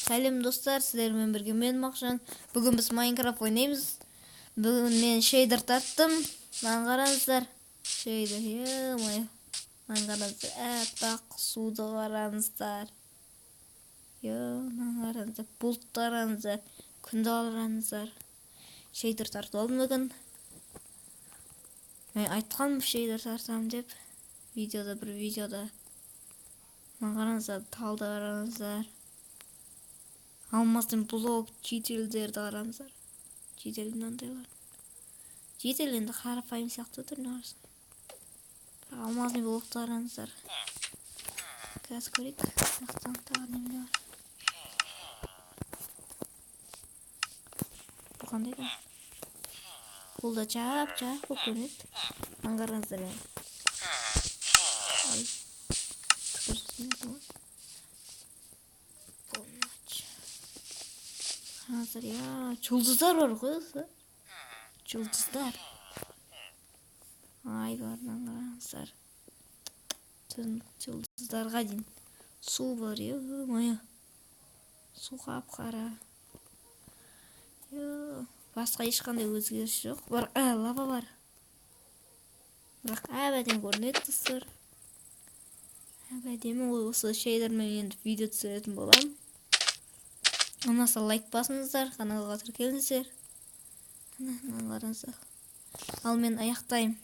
Сәлем, достар, сіздермен бірге мен, Мақжан. Бүгін біз Майнкрафт ойнаймыз. Бүгін мен шейдер тарттым. Маған қараңыздар. Шейдер, е-мое. Маған қараңыздар, әппақ суды қараңыздар. Е, маған қараңыздар, бұлтты қараңыздар, күнді қараңыздар. Шейдер тартып алдым бүгін. Мен айтқанмын шейдер тартамын деп. Видеода, бір видеода. Маған қараңыздар, талды қараңыздар. Алмаздың блок, жительдерді қараңыздар. Житель мынандайлар. Житель енді қарапайым сияқты түріне қарасаң. Бірақ алмазный блокты қараңыздар. Қазір көрейік. Жақтан тағы немене бар. Бұл қандай екен? Бұл да жап-жақ болып көрінеді. Маған қараңыздар енді. Ай. Түкірсін ғой. Полночь. Қараңыздар, я, жұлдыздар бар ғой осы. Жұлдыздар. Ай, бар, мынаны қараңыздар. Түн жұлдыздарға дейін. Су бар, е-мое. Су қап-қара. Е, басқа ешқандай өзгеріс жоқ. Бар, лава бар. Бірақ әп-әдемі көрінеді, достар. Әп-әдемі ғой. Осы шейдермен енді видео түсіретін боламын. Ұнаса лайк басыңыздар, каналға тіркеліңіздер. Мына, мынаны қараңыздар. Ал мен аяқтаймын.